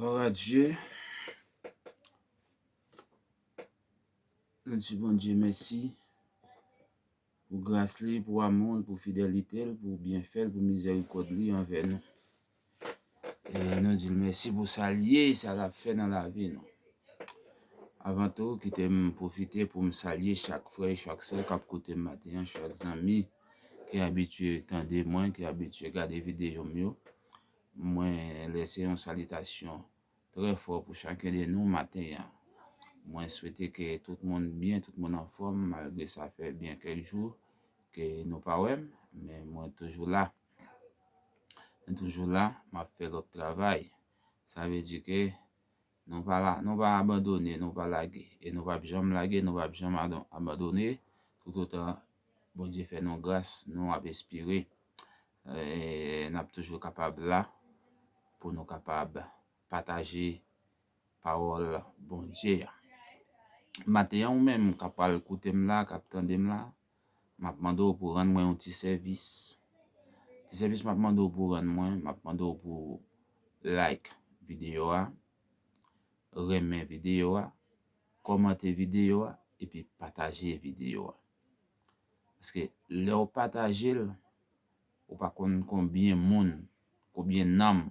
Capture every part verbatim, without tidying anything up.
Glwa a Dye. Nou di Bondye mèsi pou gras li, pou amou l, pou fidelite l, pou byenfè l, pou mizèrikòd li anvè nou. E nou di l mèsi pou sa l ye, sa l ap fè nan lavi nou. Avan tou, kite m pwofite pou m salye chak frè e chak sè k ap koute m maten an, chak zanmi ki abitye tande mwen, ki abitye gade videyo m yo. Mwen lese yon salitasyon trè fò pou chaken de nou maten an. Mwen swete ke tout moun byen, tout moun anfòm, malgre sa fè byen kèk jou ke nou pa wè m, men mwen toujou la. Mwen toujou la, m ap fè lòt travay. Sa vle di ke nou pa la, nou pa abandone, nou pa lage. E nou p ap janm lage, nou p ap janm adon- abandone. Toutotan Bondye fè nou gras, nou ap espere. E n ap toujou kapab la pou nou kapab pataje pawòl Bondye a. Maten an, ou menm k ap pral koute m la, k ap tande m la, m ap mande w pou rann mwen yon ti sèvis. Ti sèvis m ap mande w pou rann mwen, m ap mande w pou like videyo a, renmen videyo a, kòmante videyo a, epi pataje videyo a. Paske lè w pataje l, ou pa konn konbyen moun, konbyen nanm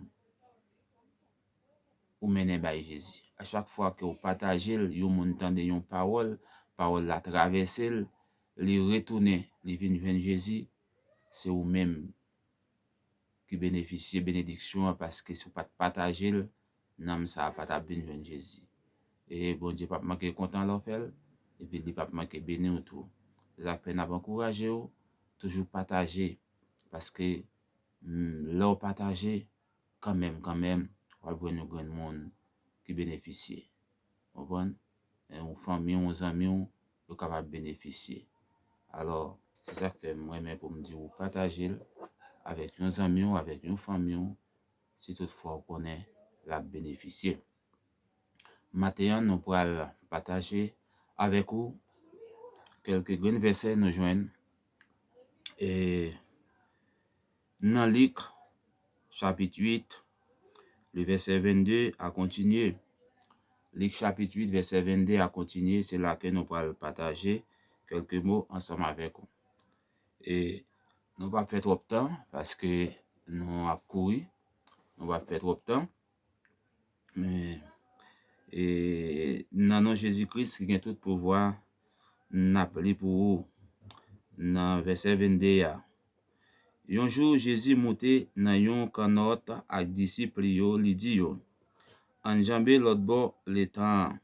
ou mennen bay Jezi. A chak fwa ke w pataje l, yon moun tande yon pawòl, pawòl la travèse l, li retounen, li vin jwenn Jezi, se ou menm ki benefisye benediksyon an, paske si w pa t pataje l, nanm sa a pa t ap vin jwenn Jezi. E Bondye p ap manke kontan lè w fè l, epi li p ap manke beni w tou. Se sa k fè n ap ankouraje w, toujou pataje, paske, mm, lè w pataje, kanmenm, kanmenm, w ap jwenn yon grenn moun ki benefisye. Konprann? E yon fanmi w, yon zanmi w, yo kapab benefisye. Alò, se sa k fè m renmen pou m di w pataje l avèk yon zanmi w, avèk yon fanmi w, si toutfwa w konnen l ap benefisye. Maten an, nou pral pataje avèk ou kèlke grenn vèsè nou jwenn, e, nan Lik, chapit uit, le vèsè vennde a kontinye. Lik, chapit uit, vèsè vennde a kontinye, se la ke nou pral pataje kèlke mo ansanm avèk ou. E nou p ap fè twòp tan, paske nou ap kouri, nou p ap fè twòp tan. Men, e, nan non Jezi Kris ki gen tout pouvwa, n ap li pou ou nan vèsè vennde a. Yon jou, Jezi moute nan yon kannòt ak disip li yo, li di yo, ann janbe lòt bò letan an.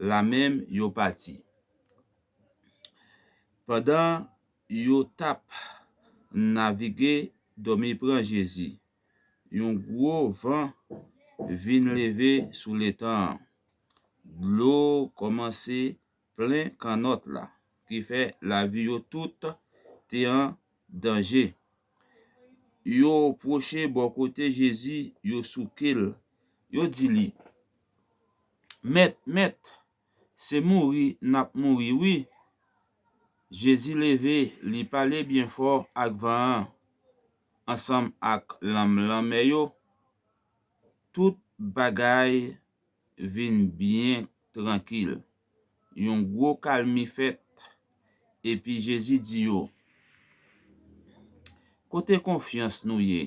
Lamenm, yo pati. Pandan yo t ap navige, dòmi pran Jezi. Yon gwo van vin leve sou letan an. Dlo kòmanse plen kannòt la, ki fè lavi yo tout te an danje. Yo pwoche bò kote Jezi, yo souke l. Yo di li, mèt, mèt, se mouri n ap mouri wi. Jezi leve, li pale byen fò ak van an, ansanm ak lanm lanmè yo. Tout bagay vin byen trankil. Yon gwo kalmi fèt, epi Jezi di yo, kote konfyans nou ye?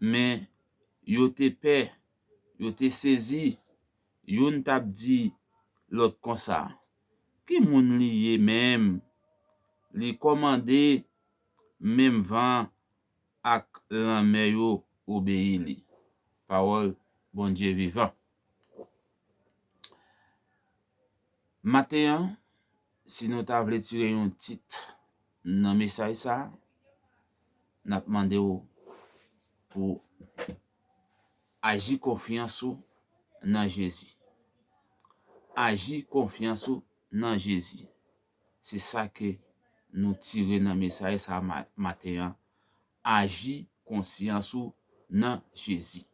Men yo te pè, yo te sezi, youn t ap di lòt konsa, ki moun li ye menm? Li kòmande menm van ak lanmè yo obeyi li. Pawòl Bondye vivan. Maten an, si nou ta vle tire yon tit nan mesaj sa a, n ap mande w pou aji konfyans ou nan Jezi. Aji konfyans ou nan Jezi. Se sa ke nou tire nan mesaj sa a ma- maten an. Aji konsyans ou nan Jezi.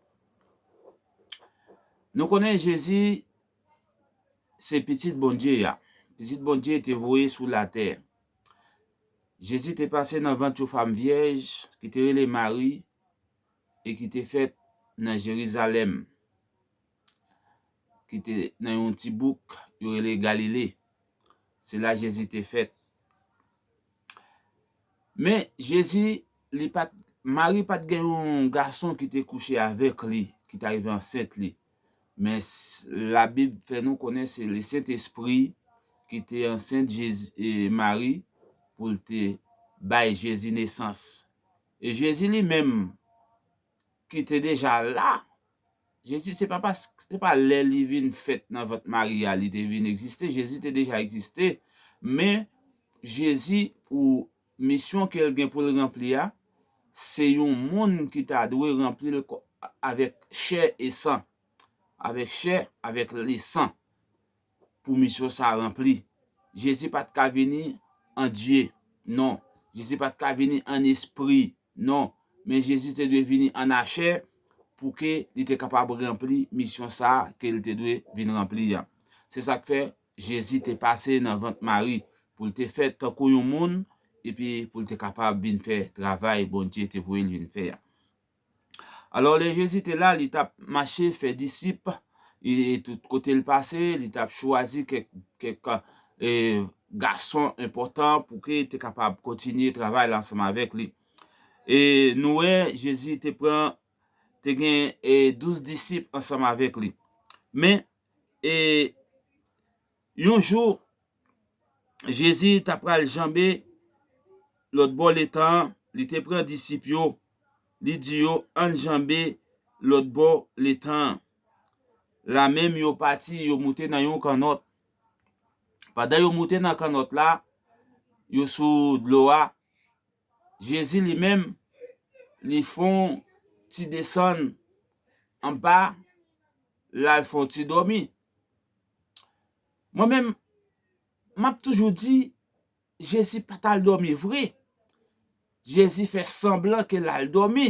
Nou konnen Jezi se pitit Bondye a. Pitit Bondye te voye sou latè. Jezi te pase nan vant yon fanm vyèj ki te rele Mari e ki te fèt nan Jerizalèm, ki te nan yon ti bouk yo rele Galile. Se la Jezi te fèt. Men Jezi, li pa t, Mari pa t gen yon gason ki te kouche avèk li, ki t arive ansent li. Men s- Labib fè nou konnen se Lesentespri ki te ansent Jezi, e, Mari pou l te bay Jezi nesans. E Jezi li menm, ki te deja la, Jezi, se pa pas, se pa lè li vin fèt nan vant Mari a, li te vin egziste, Jezi te deja egziste, men Jezi, pou misyon ke l gen pou l ranpli a, se yon moun ki ta dwe ranpli l ko- avèk chè e san, avèk chè, avèk lesan, pou misyon sa a ranpli. Jezi pa t ka vini an Dye, non. Jezi pa t ka vini an espri, non. Men Jezi te dwe vini an lachè pou ke li te kapab ranpli misyon sa a ke li te dwe vin ranpli a. Se sa k fè Jezi te pase nan vant Mari pou l te fèt tankou yon moun, epi pou l te kapab vin fè travay Bondye te voye l vin fè a. Alò, lè Jezi te la, li t ap mache, fè disip, e, e tout kote l pase, li t ap chwazi kèk, kèk, e, gason enpòtan pou ke te kapab kontinye travay la ansanm avèk li. E nou wè, Jezi te pran, te gen, e, douz disip ansanm avèk li. Men, e, yon jou, Jezi ta pral janbe lòt bò letan an, li te pran disip yo, li di yo, ann janbe lòt bò letan an. Lamenm yo pati, yo moute nan yon kannòt. Pandan yo moute nan kannòt la, yo sou dlo a, Jezi li menm, li fè yon ti desann anba, l al fè yon ti dòmi. Mwen menm, m ap toujou di, Jezi pa t al dòmi vre. Jezi fè sanblan ke l al dòmi.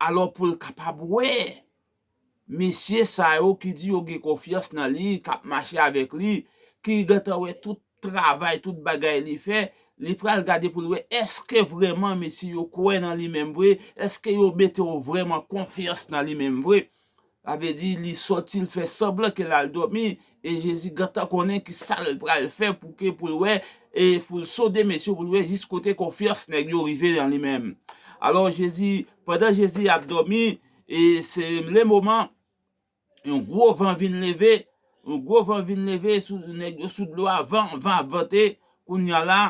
Alò, pou l kapab wè mesye sa yo ki di yo gen konfyans nan li, k ap mache avèk li, ki gentan wè tout travay, tout bagay li fè, li pral gade pou l wè èske vrèman mesye yo kwè nan li menm vre, èske yo mete yo vrèman konfyans nan li menm vre. Sa vle di, li sòti, l fè sanblan ke l al dòmi, e Jezi gentan konnen ki sa l pral fè pou ke, pou l wè, e pou l sonde mesye yo, pou l wè jis kote konfyans nèg yo rive nan li menm. Alò, Jezi, pandan Jezi ap dòmi, e se le moman, yon gwo van vin leve, yon gwo van vin leve, sou, nèg yo sou dlo a, van, van ap vante, kounye a la,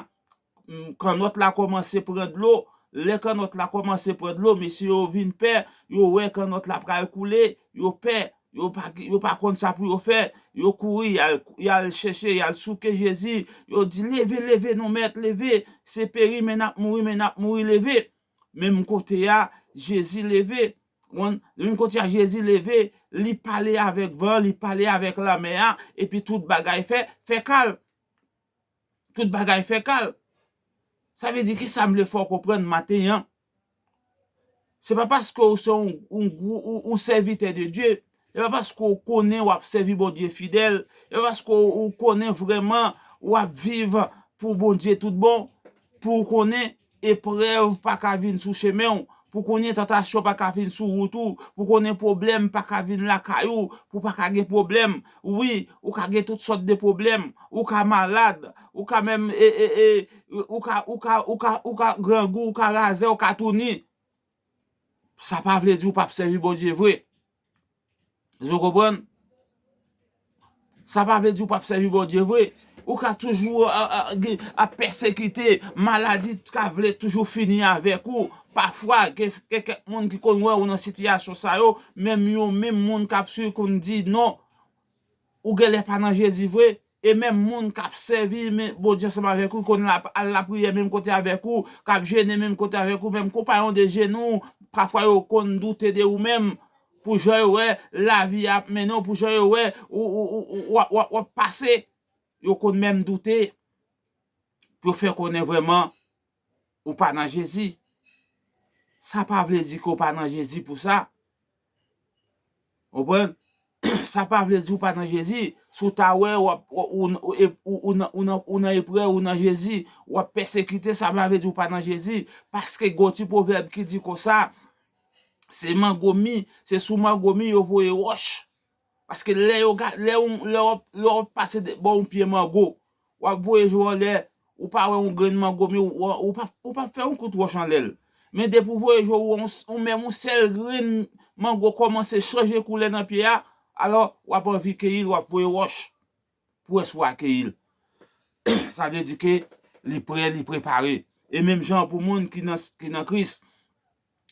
mm, kannòt la kòmanse pran dlo. Lè kannòt la kòmanse pran dlo, mesye yo vin pè, yo wè kannòt la pral koule, yo pè, yo pa, yo pa konn sa pou yo fè, yo kouri, y al, y al chèche, y al souke Jezi, yo di, leve, leve, non, Mèt, leve, se peri, men n ap mouri, men n ap mouri, leve. Menm kote a, Jezi leve, menm kote a, Jezi leve, li pale avèk van, li pale avèk lanmè a, epi tout bagay fè, fè kal. Tout bagay fè kal. Sa vle di ki sa m vle fè w konprann maten an? Se pa paske w se yon, yon, yon, yon sèvitè de Dye, se pa paske w konnen w ap sèvi Bondye fidèl, se pa paske w, w konnen vrèman w ap viv pou Bondye tout bon, pou w konnen eprèv pa ka vin sou chemen w, pou konnen tantasyon pa ka vin sou wout ou, pou konnen pwoblèm pa ka vin lakay ou, pou pa ka gen pwoblèm. Wi, ou ka gen tout sòt de pwoblèm, ou ka malad, ou ka menm, e, e, e, ou ka, ou ka, ou ka, ou ka grangou, ou ka razè, ou ka touni. Sa pa vle di ou p ap sèvi Bondye vre. Ou konprann? Sa pa vle di ou p ap sèvi Bondye vre. Ou ka toujou, a, a, gen, ap pèsekite, maladi ka vle toujou fini avèk ou. Pafwa, gen, gen kèk moun ki konn wè ou nan sitiyasyon sa yo, menm yo menm moun k ap swiv konn di, non, ou genlè pa nan Jezi vre. E menm moun k ap sèvi men Bondye ansanm avèk ou, konn al lapriyè menm kote avèk ou, k ap jene menm kote avèk ou, menm konpayon de jeni w, pafwa yo konn doute de ou menm, pou jan yo wè lavi a ap mennen w, pou jan yo wè ou, ou, ou, ou, w ap, w ap, w ap pase, yo konn menm doute, pou yo fè konnen vrèman ou pa nan Jezi. Sa pa vle di ke w pa nan Jezi pou sa. Konprann? Sa pa vle di ou pa nan Jezi. Si w ta wè w ap, ou, ou, ou, ou, ou nan, ou nan, ou nan eprèv, ou nan Jezi, w ap pèsekite, sa pa vle di ou pa nan Jezi. Paske gen yon ti pwovèb ki di konsa, Se mango mi, se sou mango mi yo voye wòch. Paske lè yo ga-, lè w, lè w ap, lè w ap pase de-, bò yon pye mango, w ap voye je w anlè, ou pa wè yon grenn mango mi, ou, ou pa, ou pa fè yon kout wòch anlè l. Men depi w voye je w, ou, ou menm yon sèl grenn mango kòmanse chanje koulè nan pye a, alò w ap anvi keyi l, w ap voye wòch pou wè si w a keyi l. Sa vle di ke li prè, li prepare. E menm jan pou moun ki nan, ki nan Kris,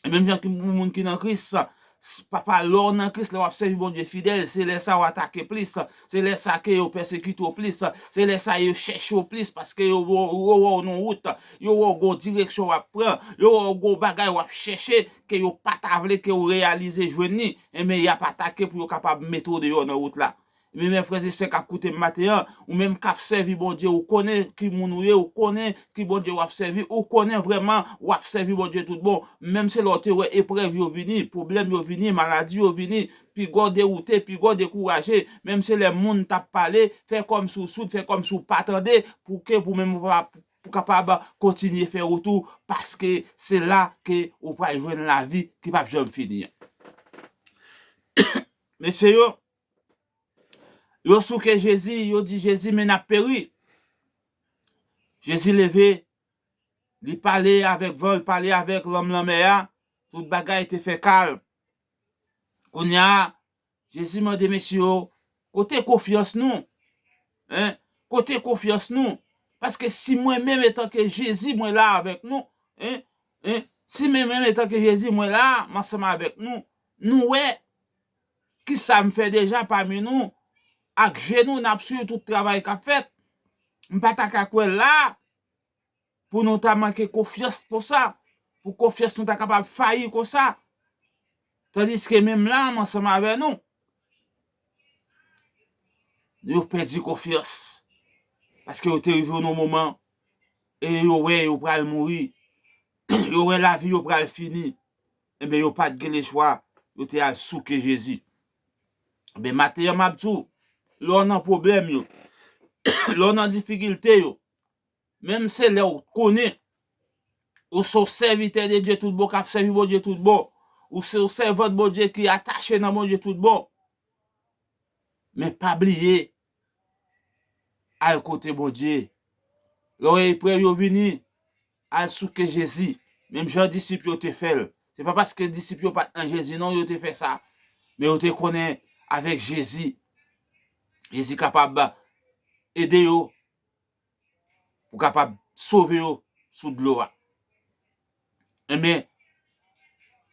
e menm jan ki pou moun ki nan Kris, s-, papa, lè w nan Kris, lè w ap sèvi Bondye fidèl, se lè sa yo atake w plis, se lè sa ke yo pèsekite w plis, se lè sa yo chèche w plis, paske yo, yo, yo wè w nan wout, yo wè w gon direksyon w ap pran, yo wè w gon bagay w ap chèche, ke yo pa ta vle ke w reyalize jwenn li, enben y ap atake pou yo kapab mete w deyò nan wout la. Men, men frè e sè k ap koute m maten an, ou menm k ap sèvi Bondye, ou konnen ki moun ou ye, ou konnen ki Bondye w ap sèvi, ou konnen vrèman w ap sèvi Bondye tout bon. Menm se lè w te wè eprèv yo vini, pwoblèm yo vini, maladi yo vini, piga w dewoute, piga w dekouraje, menm se lè moun t ap pale, fè kòmsi w soud, fè kòmsi w pa tande, pou ke pou menm ou pa, pou kapab kontinye fè wout ou, paske se la ke ou pral jwenn lavi ki p ap janm fini an. Mesye yo, yo souke Jezi, yo di Jezi, men n ap peri. Jezi leve, li pale avèk van, li pale avèk lanm lanmè a, tout bagay te fè kalm. Kounye a, Jezi mande mesye yo, kote konfyans nou? Hein? Kote konfyans nou? Paske si mwen menm etanke Jezi, mwen la avèk nou, hein? Hein? Si mwen menm etanke Jezi, mwen la, m ansanm avèk nou, nou wè, kisa m fè deja pami nou, ak je nou, n ap swiv tout travay k ap fèt. M pa ta ka kwè la, pou nou ta manke konfyans konsa, pou konfyans nou ta kapab fayi konsa. Tandiske menm la, m ansanm avè nou, yo pèdi konfyans. Paske yo te rive nan moman, e yo wè yo pral mouri. Yo wè lavi yo pral fini. Enben, yo pa t gen lechwa, yo te al souke Jezi. Enben, maten an, m ap di w, lè w nan pwoblèm yo, lè w nan difikilte yo, menm se lè w konnen ou se yon sèvitè de Dye tout bon, k ap sèvi Bondye tout bon, ou se yon sèvant Bondye ki atache nan Bondye tout bon. Men pa bliye, al kote Bondye. Lè w wè eprèv yo vini, al souke Jezi, menm jan disip yo te fè l. Se pa paske disip yo pa t nan Jezi, non, yo te fè sa. Men yo te konnen avèk Jezi, Jezi kapab ede yo, pou kapab sove yo sou dlo a. Enben,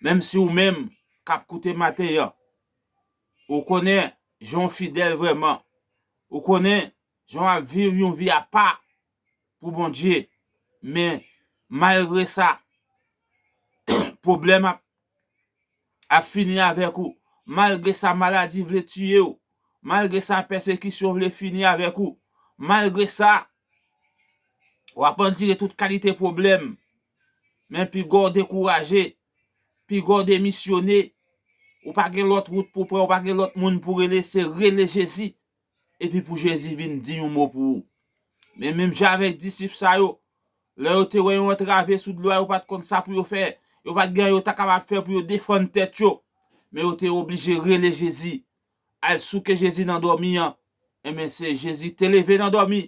menm si ou menm k ap koute maten an, ou konnen jan w fidèl vrèman, ou konnen jan w ap viv yon vi apa pou Bondye, men malgre sa, pwoblèm ap ap fini avèk ou. Malgre sa, maladi vle tiye w. Malgre sa, pèsekisyon vle fini avèk ou. Malgre sa, w ap andire tout kalite pwoblèm. Men piga w dekouraje, piga w demisyone. Ou pa gen lòt wout pou pran, ou pa gen lòt moun pou rele, se rele Jezi. Epi pou Jezi vin di yon mo pou ou. Men menm jan avèk disip sa yo, lè yo te wè yo antrave sou dlo a, yo pa t konn sa pou yo fè. Yo pa t gen anyen yo ta kapab fè pou yo defann tèt yo. Men yo te oblije rele Jezi. Al souke Jezi nan dòmi an. Enben, se Jezi te leve nan dòmi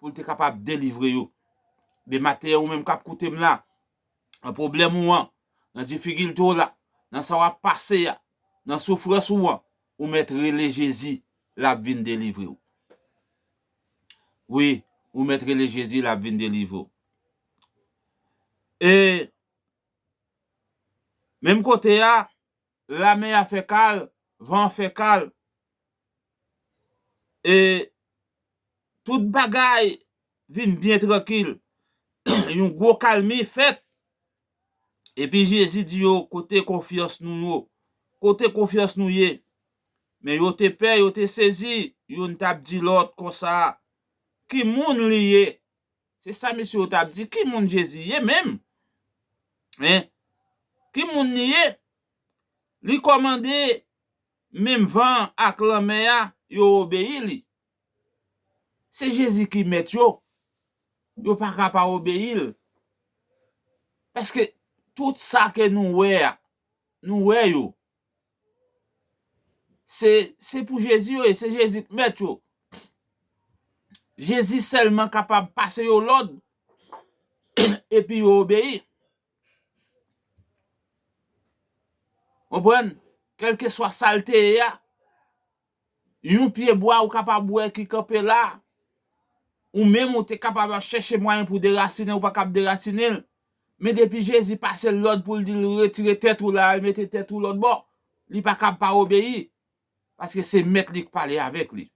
pou l te kapab delivre yo. Men maten an, ou menm k ap koute m la, nan pwoblèm ou an, nan difikilte w la, nan sa w ap pase a, nan soufrans ou an, ou mèt rele Jezi, l ap vin delivre w. Wi, ou mèt rele Jezi, l ap vin delivre w. E menm kote a, lamè a fè kal, van an fè kal, e tout bagay vin byen trankil. Yon gwo kalmi fèt. Epi Jezi di yo, kote konfyans nou yo? Kote konfyans nou ye? Men yo te pè, yo te sezi, youn t ap di lòt konsa, ki moun li ye? Se sa mesye yo t ap di, ki moun Jezi ye menm? Hein? Ki moun li ye? Li kòmande menm van an ak lanmè a, yo obeyi li. Se Jezi ki mèt yo. Yo pa ka pa obeyi l. Paske tout sa ke nou wè a, nou wè yo. Se, se pou Jezi yo ye, se Jezi k mèt yo. Jezi sèlman kapab pase yo lòd, epi yo obeyi. Konprann? Kèlkeswa sa l te ye a, yon pyebwa ou kapab wè ki kanpe la, ou menm ou te kapab ap chèche mwayen pou derasinen, ou pa kab derasinen l. Men depi Jezi pase l lòd pou l di l retire tèt ou la, mete tèt ou lòt bò, li pa kab pa obeyi. Paske se mèt li k pale avèk li.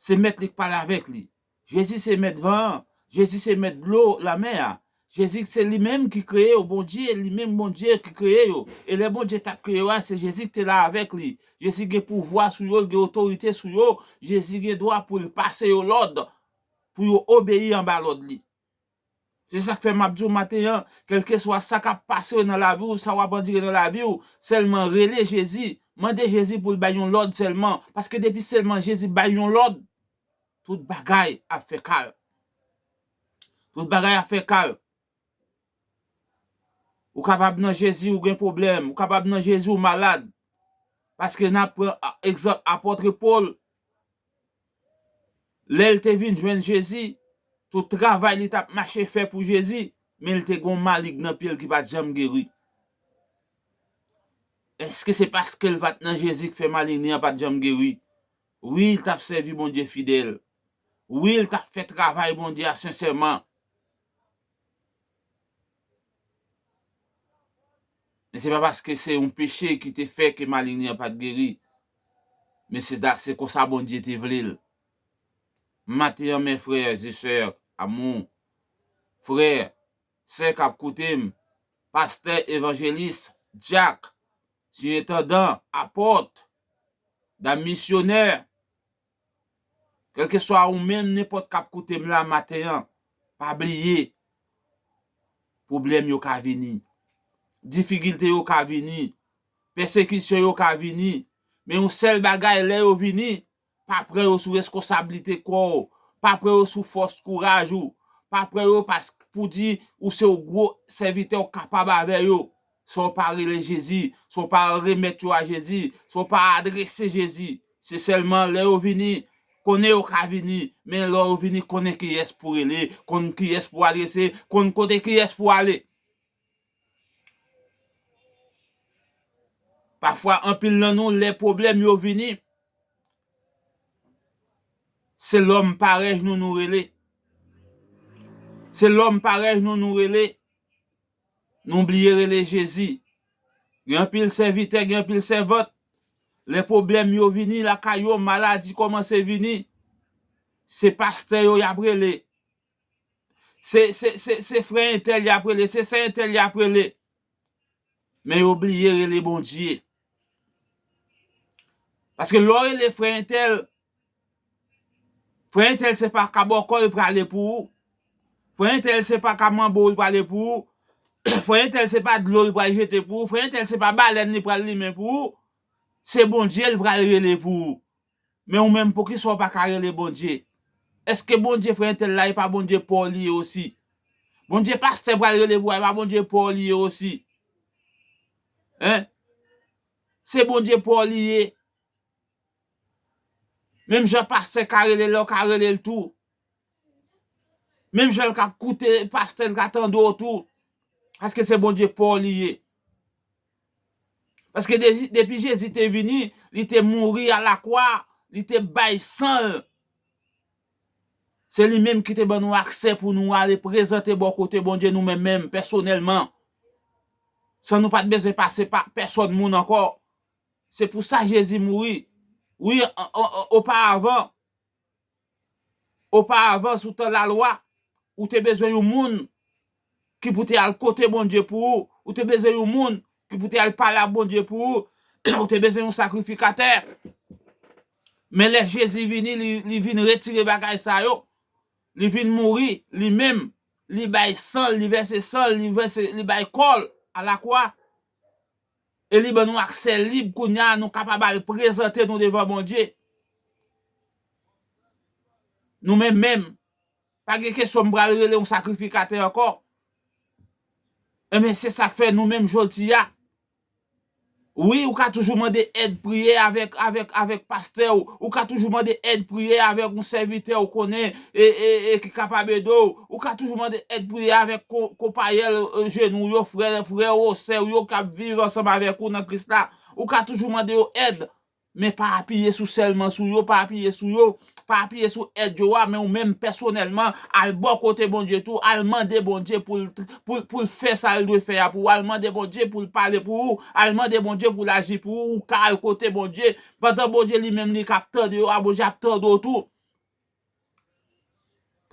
Se mèt li k pale avèk li. Jezi se mèt van an. Jezi se mèt dlo, lamè a. Jezi se li menm ki kreye yo. Bondye, li menm Bondye ki kreye yo. E lè Bondye t ap kreye yo a, se Jezi ki te la avèk li. Jezi gen pouvwa sou yo, li gen otorite sou yo. Jezi gen dwa pou l pase yo lòd, pou yo obeyi anba lòd li. Se sa k fè m ap di w maten an, kèlkeswa sa k ap pase w nan lavi w, sa w ap andire nan lavi w, sèlman rele Jezi, mande Jezi pou l bay yon lòd sèlman, paske depi sèlman Jezi bay yon lòd, tout bagay ap fè kal. Tout bagay ap fè kal. Ou kapab nan Jezi ou gen pwoblèm, ou kapab nan Jezi ou malad. Paske n ap pran a, egzanp apòt Pòl. Lè l te vin jwenn Jezi, tout travay li t ap mache fè pou Jezi, men l te gen yon malig nan pye l ki pa t janm geri. Èske se paske l pa t nan Jezi k fè malig li an pa t janm geri? Wi, l t ap sèvi Bondye fidèl. Wi, l t ap fè travay Bondye a sensèman. Men se pa paske se yon peche ki te fè ke malig li an pa t geri. Men se da, se konsa Bondye te vle l. Maten an, mes frères et sœurs, amour, frè, sè k ap koute m, pastè, evanjelis, dyak, sirentandan, apòt, dam misyonè, kèlkeswa ou menm, nenpòt k ap koute m la maten an, pa bliye, pwoblèm yo ka vini, difikilte yo ka vini, pèsekisyon yo ka vini, men yon sèl bagay, lè yo vini, pa pran yo sou reskonsablite kò w, pa pran yo sou fòs kouraj ou, pa pran yo pas-, pou di ou se yon gwo sèvitè, ou kapab avè yo. Si w pa rele Jezi, si w pa remèt yo a Jezi, si w pa adrese Jezi, se sèlman lè yo vini, konnen yo ka vini, men lè yo vini, konnen kiyès pou rele, konn kiyès pou adrese, konn kote kiyès pou ale. Pafwa, anpil nan nou, lè pwoblèm yo vini, se lòm parèy nou nou rele. Se lòm parèy nou nou rele. Nou bliye rele Jezi. Gen anpil sèvitè, gen anpil sèvant. Lè pwoblèm yo vini lakay yo, maladi kòmanse vini, se pastè yo y ap rele. Se, se, se, se frè entèl y ap rele, se sè entèl y ap rele. Men yo bliye rele Bondye. Paske lè w rele frè entèl, frè entèl se pa kabòkò l prale pou ou. Frè entèl se pa kamanbo l prale pou ou. Frè entèl se pa dlo l pral jete pou ou. Frè entèl se pa balèn li pral limen pou ou. Se Bondye l pral rele pou ou. Men ou menm, poukisa w pa ka rele Bondye? Èske Bondye frè entèl la, e pa Bondye pa w li ye osi? Bondye pastè pral rele pou w, e pa Bondye pa w li ye osi? Hein? Se Bondye pa w li ye. Menm jan pastè ka rele l, ou ka rele l tou. Menm jan l ka koute pastè, l ka tande w tou. Paske se Bondye pa w li ye. Paske de-, depi Jezi te vini, li te mouri alakwa, li te bay san l. Se li menm ki te ban nou aksè pou nou ale prezante bò kote Bondye nou menm menm, pèsonèlman. San nou pa t bezwen pase pa pèsòn moun ankò. Se pou sa Jezi mouri. Wi, o-, o-, o-, oparavan, oparavan, sou tan lalwa, ou te bezwen yon moun ki pou te al kote Bondye pou ou, ou te bezwen yon moun ki pou te al pale ak Bondye pou ou, ou te bezwen yon sakrifikatè. Men lè Jezi vini, li, li vin retire bagay sa yo, li vin mouri, li menm, li bay san l, li vèse san l, li vèse, li bay kò l alakwa. E li ban nou aksè lib kounye a, nou kapab al prezante nou devan Bondye. Nou menm menm, pa gen kesyon m pral rele yon sakrifikatè ankò. Enben, se sa k fè nou menm jodi a. Wi, ou ka toujou mande èd priyè avèk, avèk, avèk pastè w. Ou ka toujou mande èd priyè avèk yon sèvitè ou konnen e, e, e ki kapab ede w. Ou ka toujou mande èd priyè avèk ko- konpayèl e, jenou yo, frè, frè ou, sè ou yo k ap viv ansanm avèk ou nan Kris la. Ou ka toujou mande yo èd. Men pa apiye sou sèlman sou yo, pa apiye sou yo, pa apiye sou èd yo a, men ou menm pèsonèlman, al bò kote Bondye tou, al mande Bondye pou l pou, pou l fè sa l dwe fè a pou ou, al mande Bondye pou l pale pou ou, al mande Bondye pou l aji pou ou, ou ka al kote Bondye, pandan Bondye li menm li k ap tande yo a, Bondye ap tande w tou.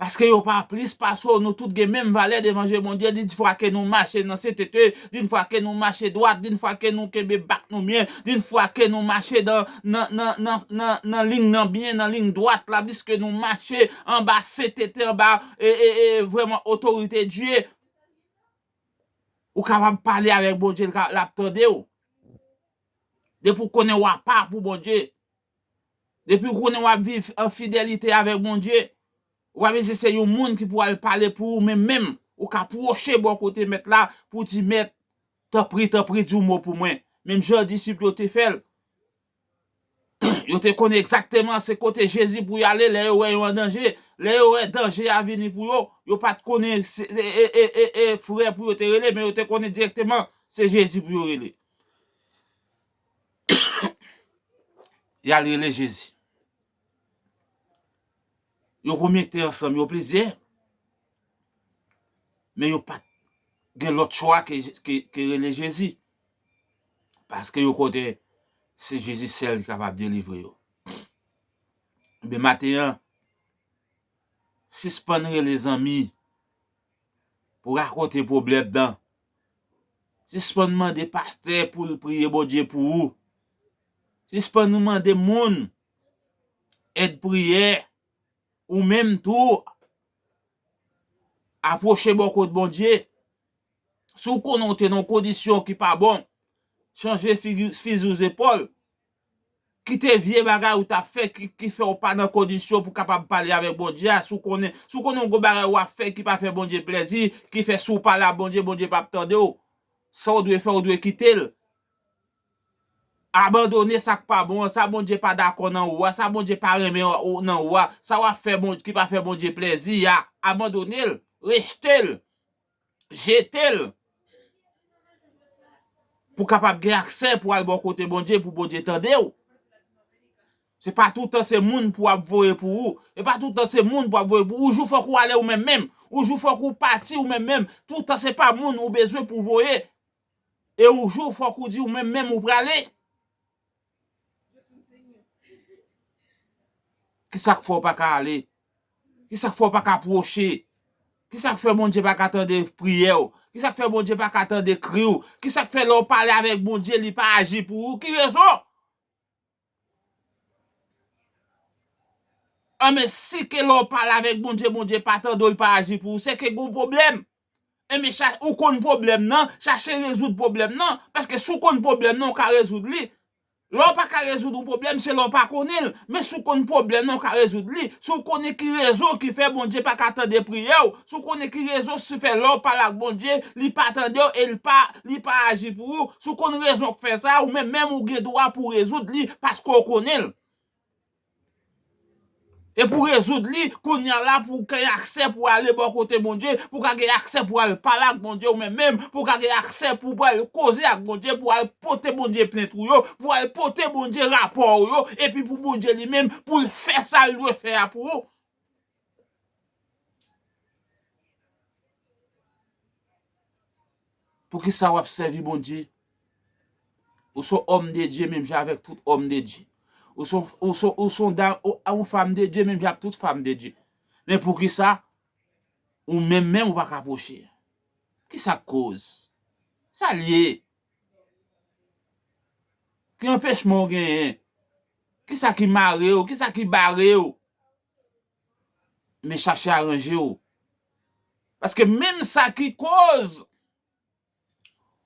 Paske yo pa plis pase w, nou tout gen menm valè devan je Bondye, din fwa ke nou mache nan sentete, din fwa ke nou mache dwat, din fwa ke nou kenbe bak nou byen, din fwa ke nou mache nan, nan, nan, nan, nan, nan liy nan byen, nan liy dwat la, piske nou mache anba sentete, anba e, e, e, vrèman otorite Dye. Ou kapab pale avèk Bondye, l ka- l ap tande w. Depi w konnen w apa pou Bondye, depi w konnen w ap viv an fidelite avèk Bondye, w pa bezwen se yon moun ki pou al pale pou ou, men menm ou ka pwoche bò kote Mèt la pou di, Mèt, tanpri, tanpri, di yon mo pou mwen. Menm jan disip yo te fè l. Yo te konnen egzakteman se kote Jezi pou y ale lè yo wè yo an danje. Lè yo wè danje a vini pou yo, yo pa t konnen se- e, e, e, e, e frè pou yo te rele, men yo te konnen dirèkteman se Jezi pou yo rele. Y al rele Jezi. Yo konekte ansanm, yo plizyè. Men yo pa t gen lòt chwa ke, ke, ke rele Jezi. Paske yo konnen se Jezi sèl ki kapab delivre yo. Ebyen, maten an, sispann rele zanmi pou rakonte pwoblèm nan. Sispann mande pastè pou l priye Bondye pou ou. Sispann mande moun èd priyè. Ou menm tou, apwoche bò kot Bondye. Si w konnen w te nan yon kondisyon ki pa bon, chanje figi- fizi w zepòl. Kite vye bagay ou t ap fè ki, ki fè w pa nan kondisyon pou kapab pale avèk Bondye a. Si w konnen, si w konnen yon gwo bagay w ap fè ki pa fè Bondye plèzi, ki fè si w pale ak Bondye, Bondye p ap tande w, sa w dwe fè, w dwe kite l. Abandone sa k pa bon an, sa Bondye pa dakò nan ou a, sa Bondye pa renmen ou- nan ou a, sa w ap fè Bondye ki pa fè Bondye plèzi a, abandone l, rejte l, jete l. Pou kapab gen aksè pou al bò kote Bondye, pou Bondye tande w. Se pa toutan se moun pou ap voye pou ou. Se pa toutan se moun pou ap voye pou ou. Yon jou fòk ou ale ou menm menm. Yon jou fòk ou pati ou menm menm. Toutan se pa moun ou bezwen pou voye. E yon jou fòk ou di ou menm menm ou prale. Kisa k fè w pa ka ale? Kisa k fè w pa ka pwoche? Kisa k fè Bondye pa ka tande priyè w? Kisa k fè Bondye pa ka tande kri w? Kisa k fè lè w pale avèk Bondye, li pa aji pou ou? Ki rezon? Anben, si ke lè w pale avèk Bondye, Bondye pa tande w, li pa aji pou ou, se ke gen yon pwoblèm. Enben, cha- ou konn pwoblèm nan, chache rezoud pwoblèm nan. Paske si w konn pwoblèm nan, ou ka rezoud li. Lè w pa ka rezoud yon pwoblèm, se lè w pa konnen l. Men si w konn pwoblèm nan, ou ka rezoud li. Si w konnen ki rezon ki fè Bondye pa ka tande priyè w, si w konnen ki rezon ki fè lè w pale ak Bondye, li pa tande w e li pa, li pa aji pou ou, si w konn rezon k fè sa, ou menm menm ou gen dwa pou w rezoud li, paske w konnen l. E pou rezoud li, kounye a la, pou w gen aksè pou w ale bò kote Bondye, pou w ka gen aksè pou w al pale ak Bondye ou menm menm, pou w ka gen aksè pou w al koze ak Bondye, pou w al pote Bondye plent ou yo, pou w al pote Bondye rapò ou yo, epi pou Bondye li menm, pou l fè sa l dwe fè a pou ou. Poukisa w ap sèvi Bondye? Ou se yon òm de Dye menm jan avèk tout òm de Dye. Ou se, ou se, ou se yon dam, ou, yon fanm de Dye menm jan avèk tout fanm de Dye. Men poukisa ou menm menm ou pa ka pwoche? Kisa k koz? Sa l ye? Ki anpechman w genyen? Kisa ki mare w? Kisa ki bare w? Men chache aranje w. Paske menm sa ki koz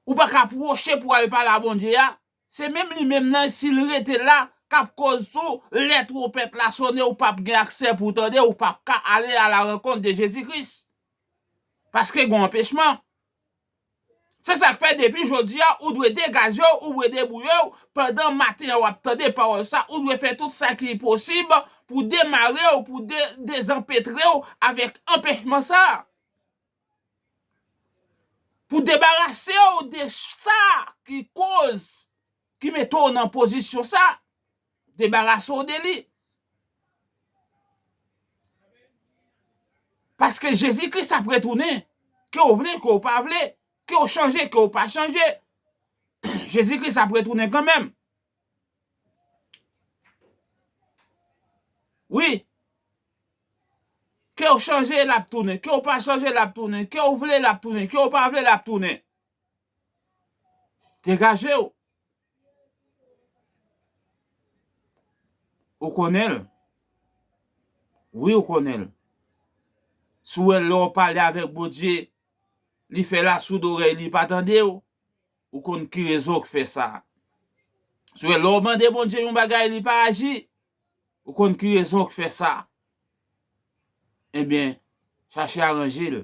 ou pa ka pwoche pou al pale a Bondye a, se menm li menm nan, si l rete la, k ap koz tou, lè twonpèt la sonnen, ou p ap gen aksè pou w tande, ou p ap ka ale a la rankont de Jezi Kris. Paske gen yon anpechman. Se sa k fè depi jodi a, ou dwe degaje w, ou dwe debouye w. Pandan maten an w ap tande pawòl sa, ou dwe fè tout sa ki posib pou demare w, pou de, dezanpetre w avèk anpèchman sa. Pou debarase w de sa ki koz, ki mete w nan pozisyon sa. Debarase w de li. Paske Jezi Kris ap retounen. Ke w vle, ke w pa vle, ke w chanje, ke w pa chanje, Jezi Kris ap retounen kanmenm. Wi. Ke w chanje, l ap tounen. Ke w pa chanje, l ap tounen. Ke w vle, l ap tounen. Ke w pa vle, l ap tounen. Degaje w. Ou konnen l. Wi, ou konnen l. Si w wè lè w pale avèk Bondye, li fè lasoud orèy li pa tande w, ou konn ki rezon k fè sa. Si w wè lè w mande Bondye yon bagay, li pa aji, ou konn ki rezon k fè sa. Ebyen, chache aranje l.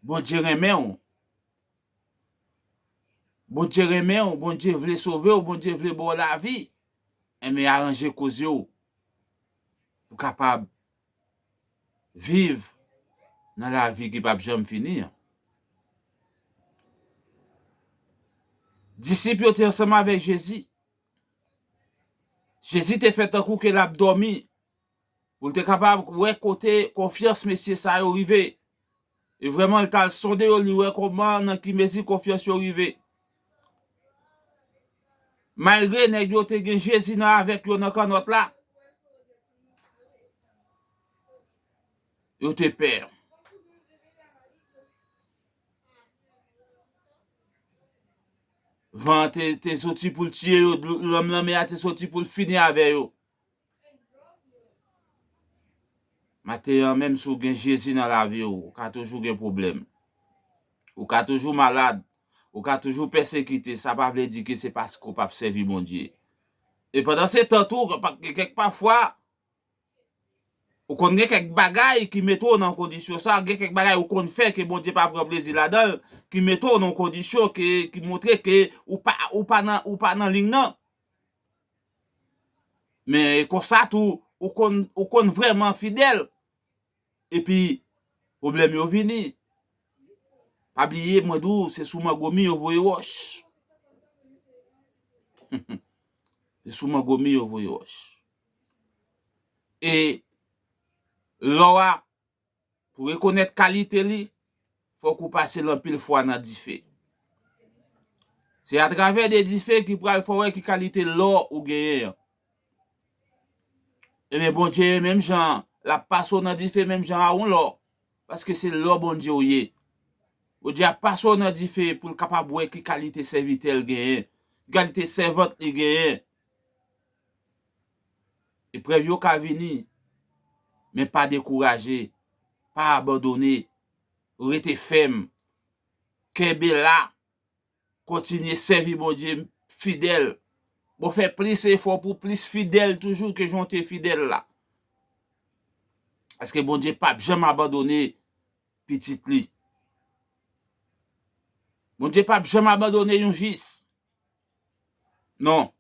Bondye renmen w. Bondye renmen w, Bondye vle sove w, Bondye vle ba w lavi. Ebyen, aranje koze w pou kapab viv nan lavi ki p ap janm fini an. Disip yo te ansanm avèk Jezi. Jezi te fè tankou ke l ap dòmi, pou l te kapab wè kote konfyans mesye sa yo rive. E vrèman, l t al sonde yo, li wè kòman, nan ki mezi konfyans yo rive. Malgre nèg yo te gen Jezi nan, avèk yo nan kannòt la, yo te pè. Van an te, te soti pou l tiye yo, lanm lanmè a te soti pou l fini avè yo. Maten an, menm si w gen Jezi nan lavi w, ou ka toujou gen pwoblèm. Ou ka toujou malad. Ou ka toujou pèsekite. Sa pa vle di ke se paske w p ap sèvi Bondye. E pandan se tan tou, gen kèk pafwa, ou konn gen kèk bagay ki mete w nan kondisyon sa, gen kèk bagay ou konn fè ke Bondye pa pran plezi ladan l, ki mete w nan kondisyon ke, ki montre ke ou pa, ou pa nan, ou pa nan liy nan. Men e konsa tou, ou konn, ou konn vrèman fidèl. Epi, pwoblèm yo vini. Pa bliye, mwen di w, se sou mango mi yo voye wòch. Se sou mango mi yo voye wòch. E lò a, pou rekonèt kalite li, fòk ou pase l anpil fwa nan dife. Se atravè de dife ki pral fè w wè ki kalite lò ou genyen an. Ebyen, Bondye, menm jan, l ap pase w nan dife menm jan a yon lò. Paske se lò Bondye w ye. Bondye ap pase w nan dife pou l kapab wè ki kalite sèvitè l genyen, ki kalite sèvant li genyen. Eprèv yo ka vini, men pa dekouraje, pa abandone, rete fèm, kenbe la, kontinye sèvi Bondye fidèl. Bon, fè plis efò pou plis fidèl toujou ke jan w te fidèl la. Paske Bondye p ap janm abandone pitit li. Bondye p ap janm abandone yon jis. Non.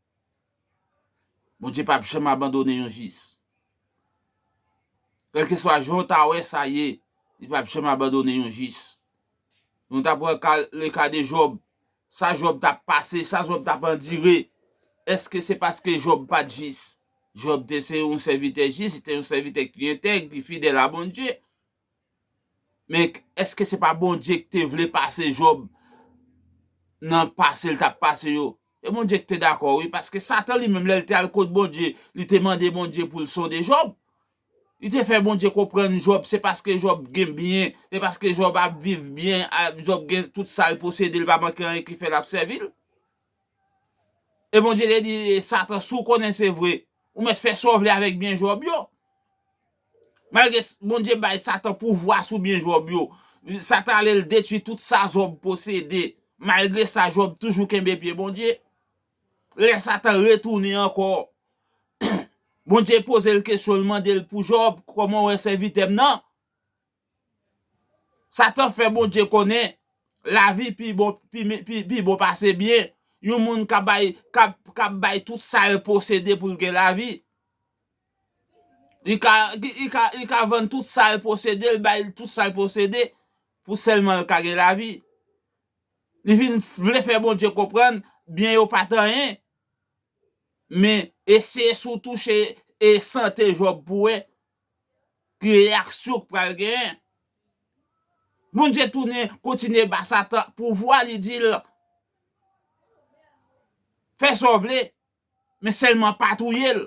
Bondye p ap janm abandone yon jis. Kèlkeswa jan w ta wè sa ye, li p ap janm abandone yon jis. Nou ta pran ka, le ka de Jòb. Sa Jòb t ap pase, sa Jòb t ap andire. Èske se paske Jòb pa t jis? Jòb te se yon sèvitè jis, li te yon sèvitè ki entèg, ki fidèl a Bondye. Men èske se pa Bondye ki te vle pase Jòb nan pase l t ap pase yo? E Bondye ki te dakò, wi, paske Satan li menm, lè l te al kot Bondye, li te mande Bondye pou l sonde Jòb. Li te fè Bondye konprann Jòb, se paske Jòb gen byen, se paske Jòb ap viv byen, a, Jòb gen tout sa l posede, l pa manke anyen ki fè l ap sèvi l. E Bondye te di Satan, si w konnen se vre, ou mèt fè sa w vle avèk byen Jòb yo. Malgre s-, Bondye bay Satan pouvwa sou byen Jòb yo, Satan ale l detwi tout sa Jòb posede. Malgre sa, Jòb toujou kenbe pye Bondye. Lè Satan retounen ankò, Bondye poze l kesyon, l mande l pou Jòb, kòman w wè sèvitè m nan? Satan fè Bondye konnen lavi pi bon, pi, pi, pi bon pase byen. Yon moun ka bay, ka, ka bay tout sa l posede pou l gen lavi. Li ka, li, li ka, li ka vann tout sa l posede, l bay tout sa l posede pou sèlman l ka gen lavi. Li vin vle fè Bondye konprann byen yo pa t anyen. Men eseye si w touche e sante Jòb pou wè ki reyaksyon k pral genyen. Bondye tounen kontinye ba Satan pouvwa, li di l, fè sa w vle, men sèlman pa touye l.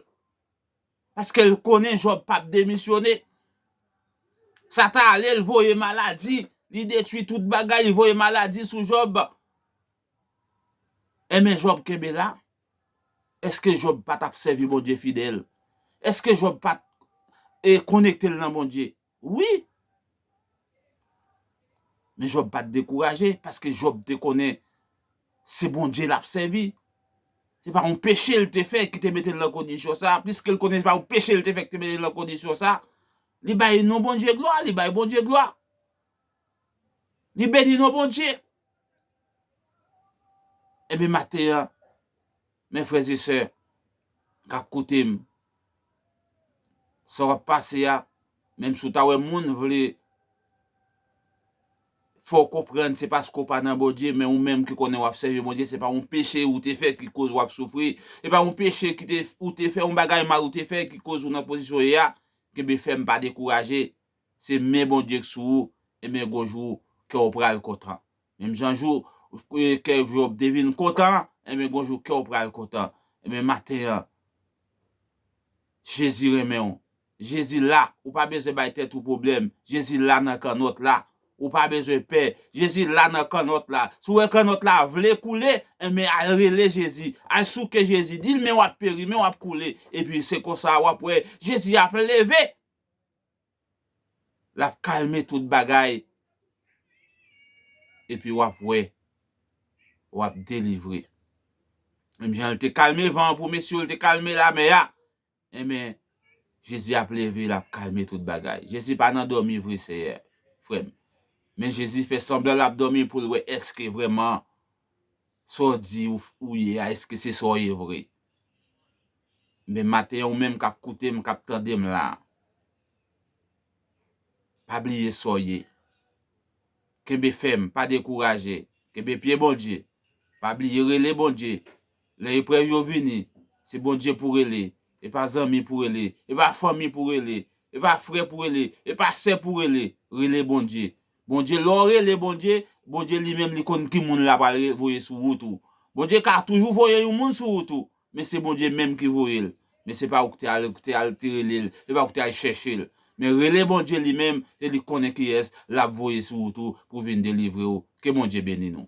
Paske l konnen Jòb p ap demisyone. Satan ale, l voye maladi, li detwi tout bagay, li voye maladi sou Jòb. Enben, Jòb kenbe la. Èske Jòb pa t ap sèvi Bondye fidèl? Èske Jòb pa t e, konekte l nan Bondye? Wi. Men Jòb pa t dekouraje, paske Jòb te konnen se Bondye l ap sèvi. Se pa yon peche l te fè ki te mete l nan kondisyon sa a. Piske l konnen se pa yon peche l te fè ki te mete l nan kondisyon sa a, li bay non Bondye glwa, li bay Bondye glwa. Li beni non Bondye. Ebyen, maten an, men frè e sè k ap koute m, sa w ap pase a, menm si w ta wè moun vle fè w konprann se paske w pa nan Bondye, men ou menm ki konnen w ap sèvi Bondye, se pa yon peche ou te fè ki koz w ap soufri. Se pa yon peche ki te, ou te fè, yon bagay mal ou te fè ki koz ou nan pozisyon w ye a. Kenbe fèm, pa dekouraje. Se men Bondye k sou ou, ebyen, gon jou kè w pral kontan. Menm jan jou, e, kè Jòb te vin kontan, ebyen, gon jou kè w pral kontan. Ebyen, maten an, Jezi renmen w. Jezi la, ou pa bezwen bay tèt ou pwoblèm. Jezi la nan kannòt la. Ou pa bezwen pè. Jezi la nan kannòt la. Si w wè kannòt la vle koule, enben al rele Jezi. Al souke Jezi. Di l, men w ap peri, men w ap koule. Epi se konsa w ap wè Jezi ap leve. L ap kalme tout bagay. Epi w ap wè, w ap delivre. Menm jan l te kalme van an pou mesye w, l te kalme lamè a. Enben, Jezi ap leve, l ap kalme tout bagay. Jezi pa nan dòmi vre, sè, frè m. Men Jezi fè sanblan l ap dòmi pou l wè èske vrèman sa w di ou, ou ye a, èske se sa w ye vre. Men maten an, ou menm k ap koute m, k ap tande m la, pa bliye sa w ye. Kenbe fèm, pa dekouraje. Kenbe pye Bondye. Pa bliye rele Bondye. Lè eprèv yo vini, se Bondye pou rele. E pa zanmi pou rele. E pa fanmi pou rele. E pa frè pou rele. E pa sè pou rele. Rele Bondye. Bondye, lè w rele Bondye, Bondye li menm li konn ki moun l ap al re-, voye sou wout ou. Bondye ka toujou voye yon moun sou wout ou, men se Bondye menm ki voye l. Men se pa ou ki te al, ki te al, te rele l, se pa ou ki te al chèche l. Men rele Bondye li menm, se li konnen kiyès l ap voye sou wout ou pou vin delivre w. Ke Bondye beni nou.